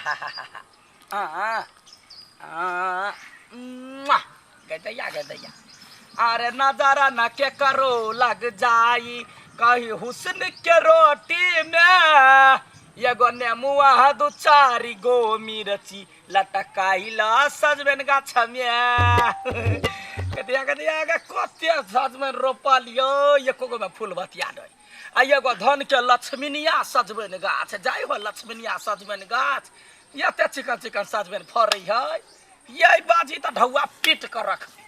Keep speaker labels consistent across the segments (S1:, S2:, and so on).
S1: आ आ मुआ, गे दैया गे दैया अरे नजर न के करो लग जाई कहीं हुस्न के रोटी में एगो नेमुआ दू चारि गो मिर्ची लटकाइला सजमनि गाछ में। कतिया कतिया के कते सजमनि रोपल यौ, एको गो में फूल बतिया नहीं। आ एगो धन के लक्ष्मीनिया सजमनि गाछ, जाय हो लक्ष्मीनिया सजमनि गाछ, एते चिकन चिकन सजमनि फड़ै है। ये बाजी तऽ ढौआ पीट कऽ रखबै,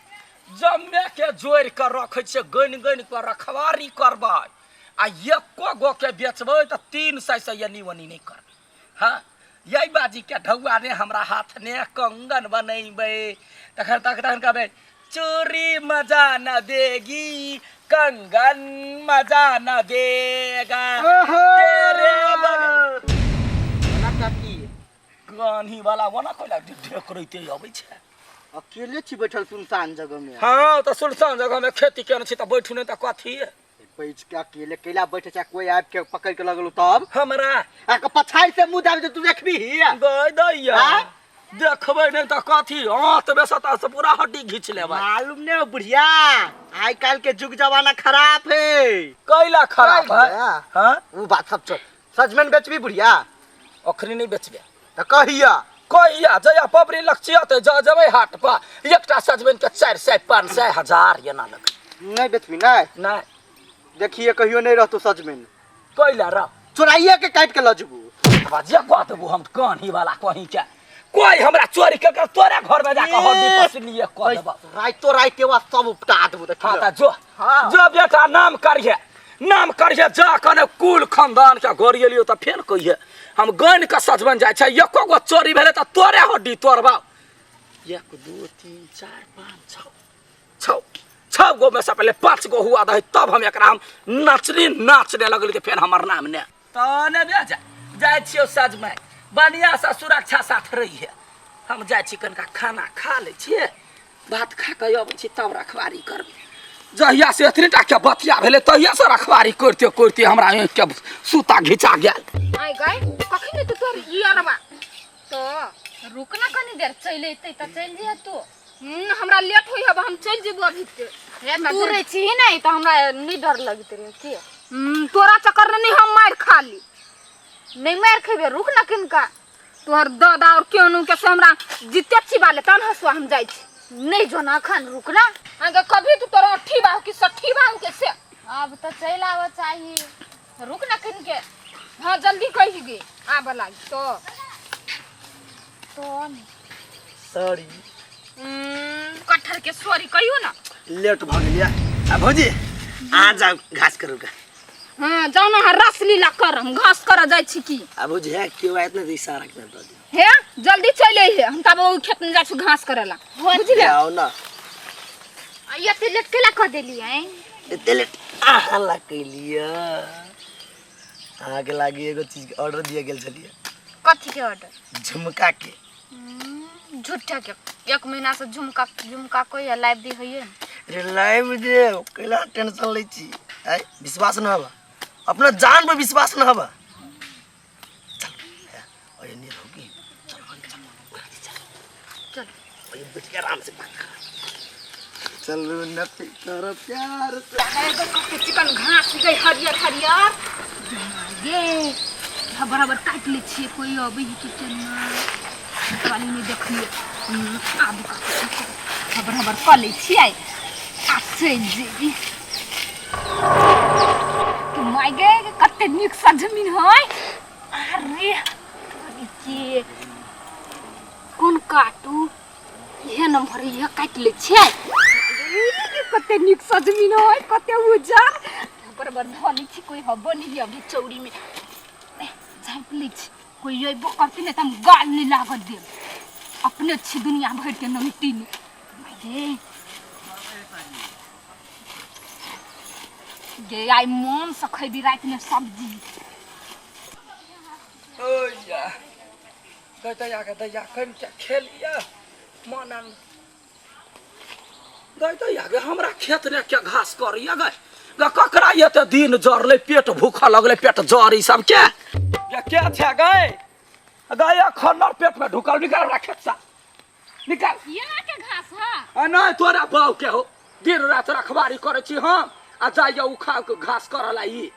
S1: जमे के जोड़ि कऽ रखै छियै, गनि गनि कऽ रखवारी करबै आ एको गो के बेचबै तऽ 300 से एनी ओनी नहि करबै। हाँ यही बाजी के ढौआ ने हमरा हाथ ने कंगन बनेबै, तखन तक तखन कहबै चूड़ी मजा न देगी कंगन मजा न देगा तेरे बगल।
S2: ओना काकी
S1: कान्ही वाला ओना कोइला ढेकरैते अबै छै।
S2: अकेले छी बैठल सुनसान जगह में?
S1: हाँ तऽ सुनसान जगह में खेती केने छी तऽ बैठू नहि तऽ कथी।
S2: बैठ के अकेले कैला बैठे छै, कोई आबि के पकड़ के लगलो तब
S1: हमरा
S2: आ के पछाइ से मुँह दाबि दे, तू देखबी ही
S1: गई दैया
S2: आँय?
S1: देखबै नहि तऽ कथी, हाथ में सता से पूरा हड्डी घीच लेबै।
S2: मालूम ने हो बुढ़िया, आइ काल्हि के जुग जमाना खराब है।
S1: कैला खराब है?
S2: कैला?
S1: हाँ?
S2: उ बात सब छोड़, सजमनि बेचबी बुढ़िया?
S1: अखनी नहि बेचबे।
S2: तऽ कहिया?
S1: कहिया जहिया पबनी लक्ष्य जा जेबै हाट पर, एकटा सजमनि के 400 500 1000 एना लगै।
S2: नहि बेचबी? नहि
S1: नहि।
S2: देखिए कहियो नहि रहतो सजमनि।
S1: कैला रह?
S2: चोराइए के काटि के लऽ जेबू।
S1: बाजे कह देबू हम कान्ही वाला कहीं के कोई हमरा चोरी के कर तोरे घर में जाके हड्डी पसलिए कह देबा।
S2: राइतो राइते वा सब उपटा देबू देखी।
S1: हाँ तऽ जो।
S2: हाँ।
S1: जो बेटा नाम करिहे, नाम करिहे, जा कने कुल खानदान के गरिएलियो तऽ फेर कहिहे हम गनि के सजमनि जाइ छै, एको गो चोरी भेलै तऽ तोरे हड्डी तोड़बा। 1 2 3 4 5 6 6 6 गो में से पहले 5 गो हुआ दही तब हम एकरा हम नाचनी नाचने लगली तऽ फेर हमर नाम ने तऽ ने बे जा जाइ छियौ सजमनि बढ़िआँ से सुरक्षा साथ रहिहे। हम जाइ छी कनिका खाना खा लै छियै, भात खा कऽ अबै छी तब रखवारी करबै। जहिया से एतनी टा के बतिया भेलै तहिया से रखवारी करिते करिते हमरा आँखि के सूता घिचा गेल।
S3: आइ गाय कखन एतौ तोर ई अरबा?
S4: तो रुक ना कनी देर, चलि अयतै तऽ चलि जइहे तू।
S3: हमरा लेट होइ हब, हम चलि जेबो अभी ते।
S4: हे तू रहै छी नहि तऽ हमरा नहि डर लगैत रहै की।
S3: तोरा चक्कर में नहीं हम मारि खा ली।
S4: नहि मारि खेबे, रुक ना किनका।
S3: तोहर दादा और केहनु के से हमरा जिते चिबा ले तहन हसुआ हम जाइ छी।
S4: नहि जो ना अखन, रुक ना।
S3: अहाँके कभी तू तोरा अट्ठी बाहु कि सट्ठी बाहु के से।
S4: आब तऽ चलि आबऽ चाही, रुक ना किनके।
S3: हाँ जल्दी कहि गे आबऽ लागी तो।
S4: तो नहि।
S2: सॉरी।
S3: कटहर के सॉरी कहियो ना।
S2: लेट भऽ गेलियै। आ भौजी आ जाउ घास करू के।
S3: हाँ जाउ ना, अहाँ रस लीला कर, हम घास करऽ जाइ छी की।
S2: आ भौजी हे केओ आयत ने तऽ इशारा के दऽ दियौ।
S3: हे जल्दी चलि अइहे, हम तब ओहि खेत में जाइ छी घास करे ला, बुझलियै?
S2: जाउ ना।
S4: आ एते लेट केला कऽ देलियै?
S2: एते लेट अहाँ ला कैलियै, अहाँके लागी एगो चीज के ऑर्डर दिया गेल छलियै।
S4: कथी के ऑर्डर?
S2: झुमका के।
S4: झूठा के 1 महीना से झुमका झुमका कोई लाइव दी होइए।
S2: रे लाइव दे कैला टेंशन लै छी? आय विश्वास न हबा, अपना जान पर विश्वास न हबा। चल अरे नहीं होगी, चल चल
S4: चल
S2: अरे बैठ के आराम से बात कर। चलू न कर प्यार से।
S3: एगो चिकन घास गई हरियर हरियर गे बराबर काटि लै छियै, कोई अबै है कि केना वाली नहि देखलियै। आब बराबर कऽ लै छियै आ चलि जेबी। माय गे कते नीक सजमनि है। अरे के
S4: कोन काटू?
S3: इहे नंबर इहे काटि लै छियै। कते नीक सजमनि है, कते उजर बराबर धऽ लै छी, कोई हबो नहीं अभी चौरी में झाँपि लै छी, कोई अयबो करती नहीं तऽ हम गाल नहीं लागऽ देब। अपने छी दुनिया भरि के नमतीन। गे गे आइ मोन से खैबी राति में सब्जी।
S1: ओया गै दैया गे दैया कनि खेलिया मन आन गै दैया गे हमरा खेत ने के घास करैया गै गे ककरा एते दिन जरलै, पेट भूखा लगलै, पेट जर ई सब के गे के छै गै? गया खन्नर पेट में ढुकल। निकाल हमरा खेत से, निकाल।
S3: ये के घास है?
S1: आ नहीं तोरा बाऊ के हो, दिन रात रखवारी करै छी हम आ जाइए उखा के घास करऽ ला ई।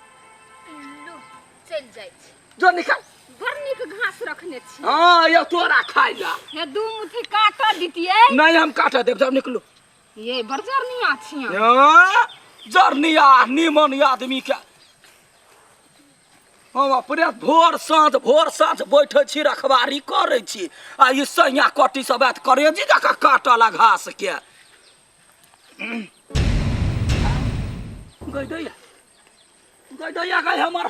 S3: लू, चलि जाइ छी।
S1: जो निकाल।
S3: बड़ नीक घास रखने छी।
S1: हाँ, ये तोरा खाइ ला।
S3: हे दू मुट्ठी काट दितियै।
S1: नहीं हम काट देब, जब निकलू।
S3: ये बड़ जरनिया छी अहाँ।
S1: हाँ, जरनिया निमन आदमी के हम अपने भोर साँझ बैठे छी, रखवारी करै छी आ ई सैया कटी सब आयत करेजी जकाँ काटला घास के। गई दैया, गई दैया, गई हमर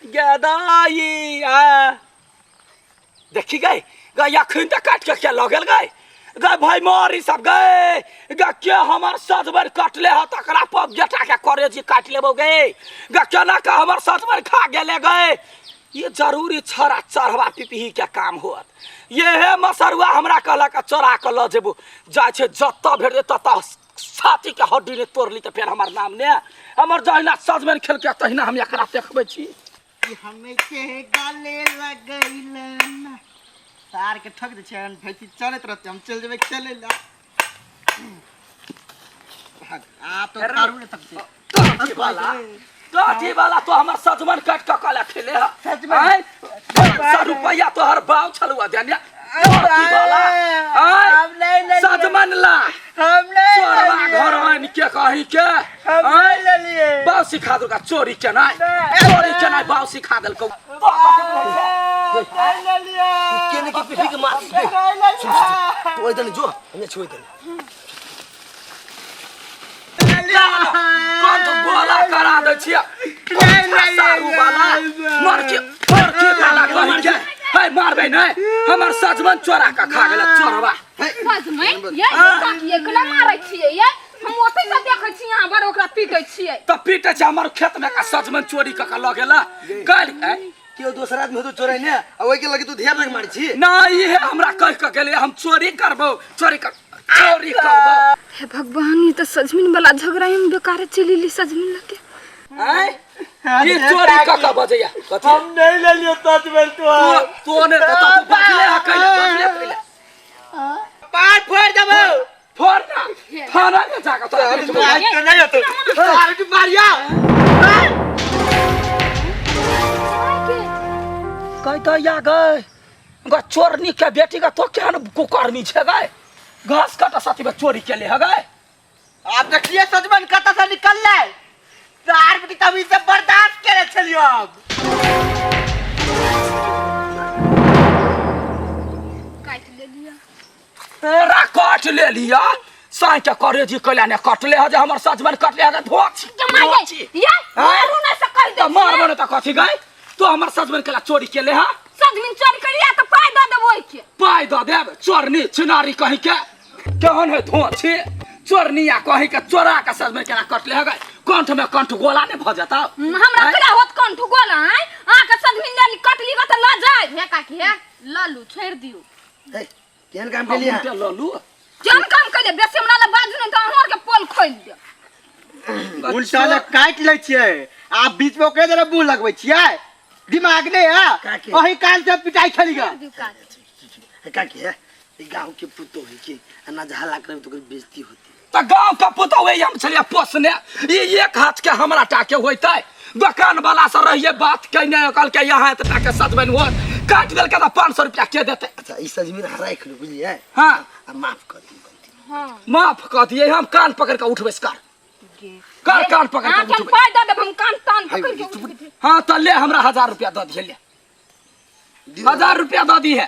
S1: गेदाई। आ देखी गई गई अखन तक काट के क्या लगल गई गए भाई मारी सब गए गे के हमर सजमनि कटले ह तकरा पर बेटा के करेजी काटि लेबो गे। गे केना के हमर सजमनि खा गेले गए। ये जरूरी छड़ा चढ़वा पिपही के काम होत। ये हे मसरुआ हमरा कहलक चोरा के ल जेबो, जाइ छै जतऽ भेटतै ततऽ छाती के हड्डी ने तोड़ली तऽ फेर हमर नाम ने। हमर जहिना सजमनि खेलकै तहिना हम एकरा देखबै छी।
S5: हमें के गले लगैलन तार के ठक दे छै, भैंसी चरैत रहते, हम चल जेबै खेलै ला। आप तो दारू ले सकते।
S1: काठी वाला तो हमर सजमन काट के कहला खेले ह।
S5: सजमनि?
S1: आँय? 500 रुपया तोहर बाऊ छलुआ देने। काठी वाला, आँय?
S5: हम नहीं लेलिए।
S1: सजमन ला।
S5: हम नहीं
S1: चोरवा
S5: लेलिए।
S1: घर आनि के कही के।
S5: हम
S1: आँय?
S5: नहीं लेलिए।
S1: बाऊ सिखा देलका चोरी केनाइ।
S5: नहीं।
S1: चोरी केनाइ बाऊ सिखा देलकौ।
S5: नहीं लेलिए।
S2: केने के पीठी के मार।
S5: नहीं लेलिए।
S2: तू ओइ दने जो, हमे छोड़ दने।
S1: कंठ गोला करा दै छियै। सारू वाला मरकी मरकी वाला कही के। हे मारबै नै, हमर सजमन चोरा के खा गेल चोरवा।
S3: सजमनि ये काकी एकला मारै छियै ये, हम ओतै से देखै छी अहाँ बड़ ओकरा पीटै छियै।
S1: तऽ पीटै छै हमर खेत में का सजमन चोरी कऽ के लऽ गेल काल्हि। आँय?
S2: केओ दोसर आदमी होतो चोरै ने आ ओइ के लगे तू धिया पुता के मारै छी।
S1: नहीं हे हमरा कहि के गेलै हम चोरी करबौ, चोरी कर, चोरी करबौ।
S3: हे भगवान, ई तऽ सजमनि वाला झगड़ा हम बेकारे चलि एली सजमनि लके।
S1: आँय? ई चोरी कऽ के बजैया। कथी?
S5: हम नहीं लेलिए सजमनि तो।
S1: तू ने तऽ तू बजले ह कैले, बजले कैले।
S5: पार फोड़ देबौ।
S1: फोड़ ना, थाना में जाके तोरा बेचबौ।
S5: आज तो नहीं होतो। आर मारिया।
S1: कहि तऽ या गए ग चोरनी के बेटी का तो केहन कुकर्मी छै गए, घास काटा साथी में चोरी केले ह गए।
S5: आप देखिए सजमनि कतऽ से निकललै। तार बेटी तब ई सब बर्दाश्त केने छलियो हम।
S3: काटि लेलियै।
S1: तोरा काट लेलिया साँइ के करेजी कैला ने कटले ह जे हमर सजमनि कटले ह। धोची धोची।
S3: ये मारू ना से कहि दे।
S1: तऽ मारबो ने तऽ कथी गए, तो हमर सजमनि कैला चोरी केले ह।
S3: सजमनि चोरी करिया तऽ पाइ दऽ देबो ओहिके।
S1: पाइ दऽ देब चोरनी छिनारी कहीं के, केहन है धोची चोरनिया कहीं के चोरा के सजमनि केना कटले ह गए। कंठ में कंठ गोला ने भऽ जेतौ।
S3: हमरा केना होत कंठ गोला? आँय, अहाँके सजमनि लेली कटली ग तऽ लऽ जाय। हे काकी, हे लऽ लू, छोड़ि दियौ।
S2: हे केहन काम केलियै?
S1: हम लऽ लू।
S3: केहन काम केलियै? बेसी हमरा लग बाजू नहि तऽ अहूँ आरके पोल खोलि देब।
S5: उल्टा ले काटि लै छियै आ बीच में ओकरे जरा मुंह लगबै छियै, दिमाग नहीं है।
S2: काकी।
S5: ओही कान से पिटाई खेली गा।
S3: दियौ काकी।
S2: हे काकी, हे ई गांव के पुतोह है के एना जे हल्ला करबै तऽ ओकर बेइज्जती होतै।
S1: तऽ गांव के पुतोह है हम छलियै पोसने, ई एक हाथ के हमरा टाके होइतै। दोकान वाला से रहिए बात केने, कहलकै यहाँ एतबा के सजमनि होत, काटि देलकै तऽ 500 रुपया के देतै।
S2: अच्छा ई सजमनि राखि लू बुझलियै।
S1: हाँ।
S2: आ माफ कऽ दियौ गलती।
S3: हाँ।
S1: माफ कऽ दियै, हम कान पकड़ि कऽ उठबै कर। कर कान पकड़ि कऽ
S3: अहाँके हम
S1: उठबै।
S3: पाइ दऽ देब, हम कान तान पकड़ि कऽ उठबै।
S1: हाँ तऽ ले हमरा 1000 रुपया दऽ दिहे, ले 1000 रुपया दऽ दिहे।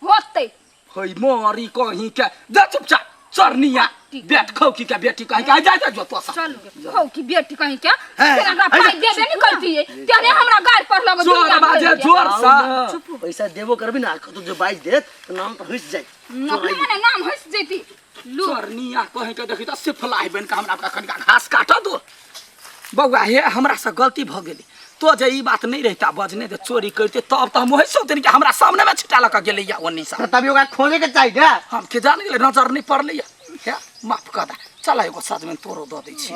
S3: होतै।
S1: होय मोरी कहीं के जा चुपचाप चरनिया बेट खौकी के बेटी कहीं के जा जा जो तो सा।
S3: चलू खौकी बेटी कहीं के, फेर हमरा पाइ देबे नहि करतियै तेहने हमरा गारि पर लगो।
S1: जोर बाजे जोर सा।
S2: पैसा देबो करबी ना कतौ जे बाजि देत तऽ नाम तऽ हँसि जायत।
S3: अपने मने नाम हँसि जैती। लू
S1: चरनिया कहीं के देखी तऽ सिफलाइ बनि के हमरा कनिका घास काटऽ दो। बौआ हे हमरा से गलती भऽ गेलै, तो जे ई बात नहीं रहता बजने जे चोरी करते तब तो हम वही सोचते कि हमरा सामने में छिटा लऽ के गेलै या ओन्नी से।
S5: तभी ओकरा खोजे के चाहिए ना।
S1: हम के जान गेलै, नजर नहीं पड़लै या। हे माफ कऽ दे, चल एगो सजमनि तोरो दऽ दै छी।